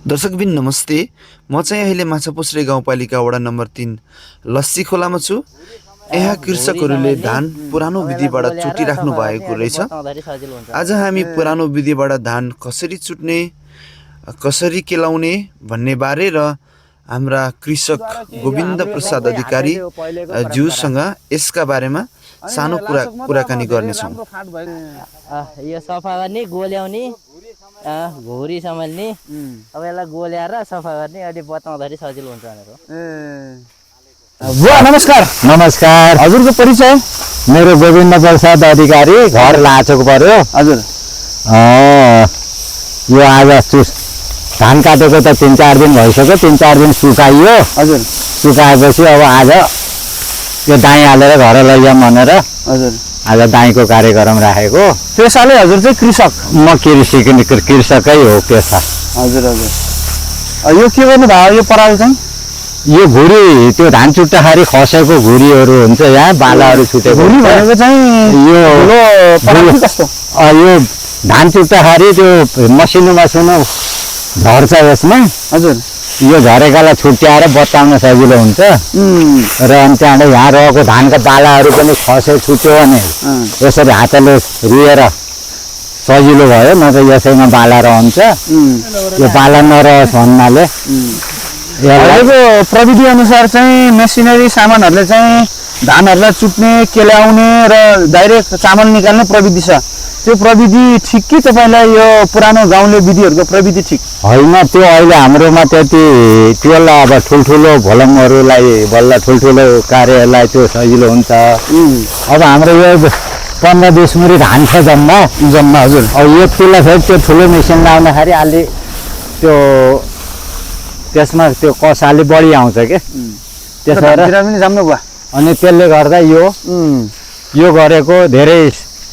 दर्शकबिन नमस्ते। म चाहिँ अहिले माछापुछ्रे गाउँपालिका वडा नम्बर 3 लस्सी खोलामा छु। यहाँ कृषकहरूले धान पुरानो विधिबाट चुटिराख्नु भएको रहेछ। आज हामी पुरानो विधिबाट धान कसरी चुट्ने, कसरी केलाउने भन्ने बारे र हाम्रा कृषक गोविन्द प्रसाद अधिकारी ज्यूसँग यसका बारेमा सानो कुराकानी गर्नेछौँ। यो सफा गर्ने, गोल्याउने, घोरी सम्हाल्ने, अब यसलाई गोल्याएर सफा गर्ने, अलि बताउँदाखेरि सजिलो हुन्छ भनेर। बुवा नमस्कार। नमस्कार। हजुरको परिचय? मेरो गोविन्द प्रसाद अधिकारी, घर लाचोक पर्यो। हजुर। यो आज धान काटेको त 3-4 दिन भइसक्यो। 3-4 दिन सुकाइयो। हजुर। सुकाएपछि अब आज यो दाई हालेर घर लैजाउँ भनेर हजुर आज दाईको कार्यक्रम राखेको। पेसाले हजुर चाहिँ कृषक? म कृषकै हो पेसा। हजुर हजुर। यो के गर्नु भयो यो पराल चाहिँ? यो घुरी, त्यो धान चुट्टाखेरि खसेको घुरीहरू हुन्छ, यहाँ बालाहरू छुटेको। घुरी भनेको चाहिँ यो कस्तो? यो धान चुट्टाखेरि त्यो मसिनो झर्छ यसमा। हजुर। यो झरेकालाई छुट्याएर बचाउन सजिलो हुन्छ र अनि त्यहाँबाट यहाँ रहेको धानका बालाहरू पनि खसे छुट्यो भने यसरी हातले रुएर सजिलो भयो, न त यसैमा बाला रहन्छ। यो बाला नरहोस् भन्नाले अहिलेको प्रविधि अनुसार चाहिँ मेसिनरी सामानहरूले चाहिँ धानहरूलाई चुट्ने, केल्याउने र डाइरेक्ट चामल निकाल्ने प्रविधि छ। त्यो प्रविधि ठिक कि तपाईँलाई यो पुरानो गाउँले विधिहरूको प्रविधि ठिक? होइन, त्यो अहिले हाम्रोमा त्यति त्यसलाई अब ठुल्ठुलो भोलङहरूलाई बल्ल ठुल्ठुलो कार्यलाई त्यो सजिलो हुन्छ। अब हाम्रो यो 15-20 मुरी धान छ जम्मा। हजुर। अब यो त्यसलाई फेरि त्यो ठुलो मेसिन लाउँदाखेरि अलि त्यो त्यसमा त्यो कस अलि बढी आउँछ कि त्यसबाट पनि राम्रो भयो। अनि त्यसले गर्दा यो गरेको धेरै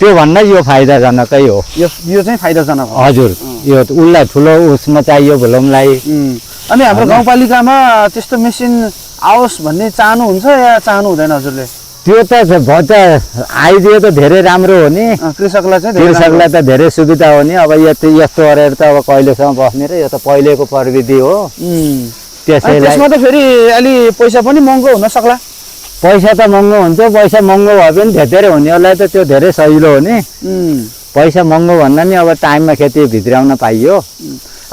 त्योभन्दा यो फाइदाजनकै हो। यो चाहिँ फाइदाजनक हो। हजुर। यो उसलाई ठुलो उसमा चाहियो भोलमलाई। अनि हाम्रो गाउँपालिकामा त्यस्तो मेसिन आओस् भन्ने चाहनुहुन्छ या चाहनु हुँदैन हजुरले? त्यो त आइदियो त धेरै राम्रो हो नि, कृषकलाई त धेरै सुविधा हो नि। अब यस्तो गरेर त अब कहिलेसम्म बस्ने र यो त पहिलेको प्रविधि हो। त्यसमा त फेरि अलि पैसा पनि महँगो हुन सक्ला। पैसा त महँगो हुन्छ, पैसा महँगो भए पनि धेरै हुनेहरूलाई त त्यो धेरै सजिलो हो नि। पैसा महँगो भन्दा नि अब टाइममा खेती भित्राउन पाइयो।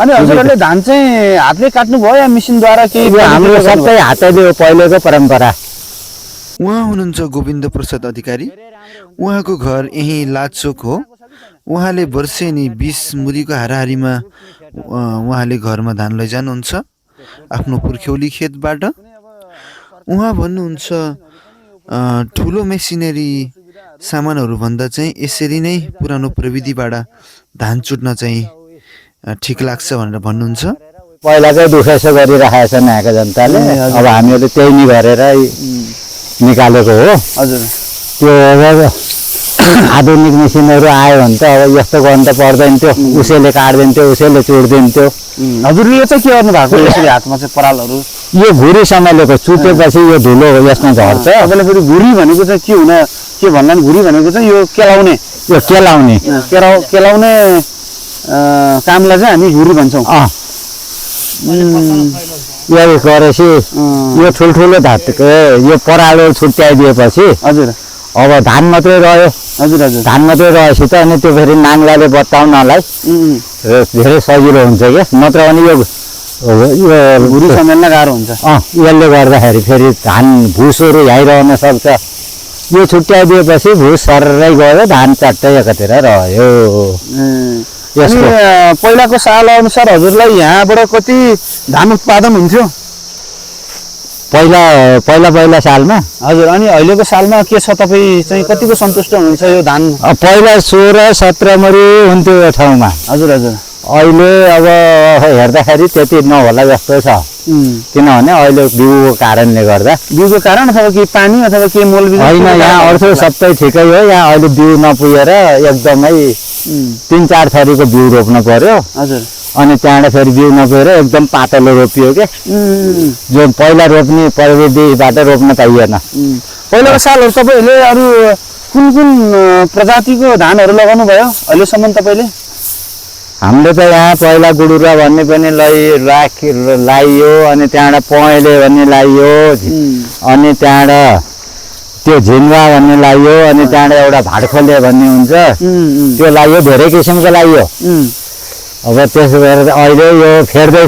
अनि हजुरहरूले धान चाहिँ हातले काट्नुभयो या मेसिनद्वारा केही? हाम्रो सबै हातले हो, पहिलेको परम्परा। उहाँ हुनुहुन्छ गोविन्द प्रसाद अधिकारी। उहाँको घर यहीँ लाचोक हो। उहाँले वर्षेनी 20 मुरीको हाराहारीमा उहाँले घरमा धान लैजानुहुन्छ आफ्नो पुर्ख्यौली खेतबाट। उहाँ भन्नुहुन्छ ठुलो मेसिनरी सामानहरूभन्दा चाहिँ यसरी नै पुरानो प्रविधिबाट धान चुट्न चाहिँ ठिक लाग्छ भनेर भन्नुहुन्छ। पहिलाकै दुखेसो गरिराखेको छ यहाँको जनताले, अब हामीहरूले त्यही नि गरेर निकालेको हो। हजुर। त्यो आधुनिक मेसिनहरू आयो भने त अब यस्तो गर्नु त पर्दैन थियो। उसैले काट्दिन्थ्यो, उसैले चुट्दिन्थ्यो। हजुरले यो चाहिँ के गर्नु भएको यसरी हातमा चाहिँ परालहरू? यो घुरी सम्हालेको, चुटेपछि यो धुलो यसमा झर्छ। तपाईँले फेरि घुरी भनेको चाहिँ के भन्दा नि घुरी भनेको चाहिँ यो केलाउने केलाउने कामलाई चाहिँ हामी घुरी भन्छौँ। यो गरेपछि यो ठुल्ठुलो धातुको यो परालो छुट्याइदिएपछि हजुर अब धान मात्रै रह्यो। हजुर हजुर। धान मात्रै रहेपछि त अनि त्यो फेरि नाङ्लाले बचाउनलाई धेरै सजिलो हुन्छ क्या, नत्र भने यो घुरी सम्हाल्न गाह्रो हुन्छ। यसले गर्दाखेरि फेरि धान भुसहरू ह्याइरहन सक्छ। यो छुट्याइदिएपछि भुस सररै गयो, धान चाट्टै एकातिर रह्यो। पहिलाको साल अनुसार हजुरलाई यहाँबाट कति धान उत्पादन हुन्थ्यो पहिला सालमा? हजुर। अनि अहिलेको सालमा के छ, तपाईँ चाहिँ कतिको सन्तुष्ट हुनुहुन्छ यो धान? पहिला 16-17 मुरी हुन्थ्यो यो ठाउँमा। हजुर हजुर। अहिले अब हेर्दाखेरि त्यति नहोला जस्तो छ, किनभने अहिले बिउको कारणले गर्दा। बिउको कारण अथवा के पानी अथवा के मलबिज? होइन, यहाँ अर्थ सबै ठिकै हो। यहाँ अहिले बिउ नपुगेर एकदमै 3-4 थरीको बिउ रोप्नु पर्यो। हजुर। अनि त्यहाँबाट फेरि बिउ नपुगेर एकदम पातलो रोपियो क्या, जो पहिला रोप्ने प्रविधिबाट रोप्न पाइएन। पहिलाको सालहरू तपाईँहरूले अरू कुन प्रजातिको धानहरू लगाउनु भयो अहिलेसम्म तपाईँले? हामीले त यहाँ पहिला गुडुरा भन्ने पनि लाइयो अनि त्यहाँबाट पहेँले भन्ने लाइयो अनि त्यहाँबाट त्यो झिन्वा भन्ने लाइयो अनि त्यहाँबाट एउटा भाडखोले भन्ने हुन्छ त्यो लाइयो धेरै किसिमको लाइयो अब त्यसो गरेर अहिले यो फेर्दै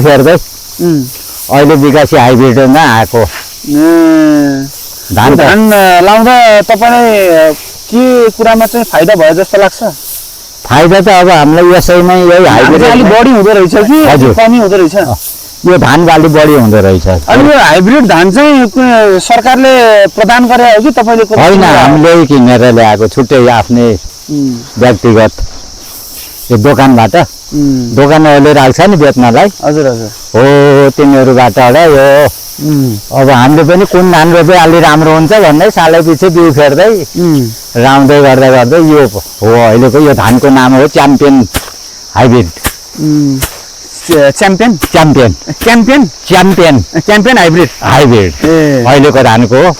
अहिले विकासी हाइब्रिडमा आएको धान लाउँदा तपाईँलाई के कुरामा चाहिँ फाइदा भयो जस्तो लाग्छ? फाइदा त अब हामीलाई यसैमै यही हाइब्रिड अलिक बढी हुँदो रहेछ कि कमी हुँदो रहेछ? यो धान बाली बढी हुँदो रहेछ। अनि यो हाइब्रिड धान चाहिँ सरकारले प्रदान गरे हो कि तपाईँले? होइन, हामीले किनेर ल्याएको छुट्टै आफ्नै व्यक्तिगत यो दोकानबाट दोकानहरूले राख्छ नि बेच्नलाई। हजुर हजुर हो तिनीहरूबाट यो अब हामीले पनि कुन धान रोपे अलि राम्रो हुन्छ भन्दै सालै पछि बिउ फेर्दै राउँदै गर्दै यो हो अहिलेको यो धानको नाम हो च्याम्पियन हाइब्रिड। च्याम्पियन हाइब्रिड अहिलेको धानको हो।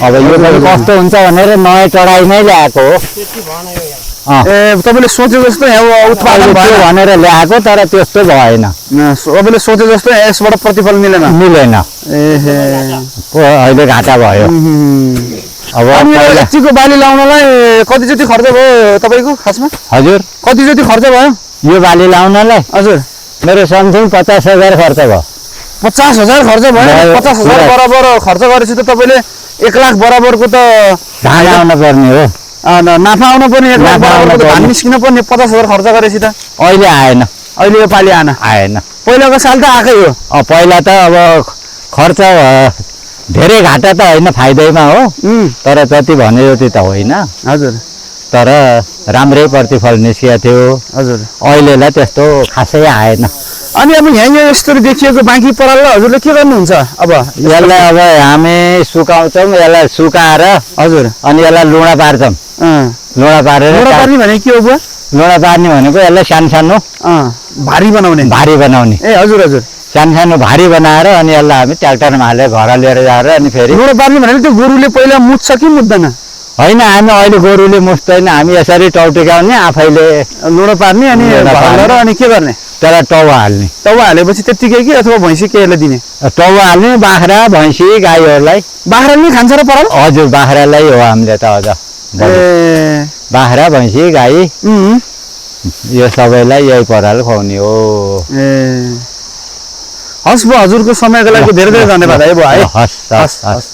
अब यो पनि कस्तो हुन्छ भनेर नयाँ चढाइमै ल्याएको हो। तपाईँले सोचे जस्तो उत्पादन भयो भनेर ल्याएको तर त्यस्तो भएन। तपाईँले सोचे जस्तो यसबाट प्रतिफल मिलेन। अहिले घाटा भयो। अब यतिको बाली लाउनलाई कतिचोटि खर्च भयो तपाईँको खासमा? हजुर कतिचोटि खर्च भयो यो बाली लाउनलाई? हजुर मेरो समथिङ 50,000 खर्च भयो। 50,000 खर्च भयो? 50,000 बराबर खर्च गरेपछि त तपाईँले 1 लाख बराबरको त धान आउन पर्ने हो। नाफा आउन पर्ने 1 लाख बराबरको धान निस्किन पर्ने 50,000 खर्च गरेपछि त अहिले आएन। अहिले यो पालि आएन। पहिलाको साल त आएकै हो। पहिला त अब खर्च धेरै घाटा त होइन, फाइदैमा हो। तर जति भने जति त होइन। हजुर तर राम्रै प्रतिफल निस्किएको थियो। हजुर अहिलेलाई त्यस्तो खासै आएन। अनि अब यहाँ यस्तो देखिएको बाँकी पराललाई हजुरले के गर्नुहुन्छ? अब यसलाई अब हामी सुकाउँछौँ, यसलाई सुकाएर हजुर अनि यसलाई लुडा पार्छौँ। लुडा पारेर पार्ने भने के हो बुवा? लुडा पार्ने भनेको यसलाई सानो भारी बनाउने। ए हजुर हजुर सानो भारी बनाएर अनि यसलाई हामी ट्र्याक्टरमा हालेर घर लिएर जाएर अनि फेरि लुडा पार्ने भनेको त्यो गोरुले पहिला मुत्छ कि मुत्दैन? होइन, हामी अहिले गोरुले मुस्दैन, हामी यसरी टाउटिकाउने आफैले लुडो पार्ने अनि अनि के गर्ने? त्यसलाई टाउवा हाल्ने। टाउवा हालेपछि त्यत्तिकै कि अथवा भैँसी केहीलाई दिने? टाउवा हाल्ने बाख्रा भैँसी गाईहरूलाई। बाख्रा पनि खान्छ र पराल? हजुर बाख्रालाई हो हामीले त अझ बाख्रा भैँसी गाई यो सबैलाई यही पराल खुवाउने हो। हस् भयो, हजुरको समयको लागि धेरै धेरै धन्यवाद है। हस्।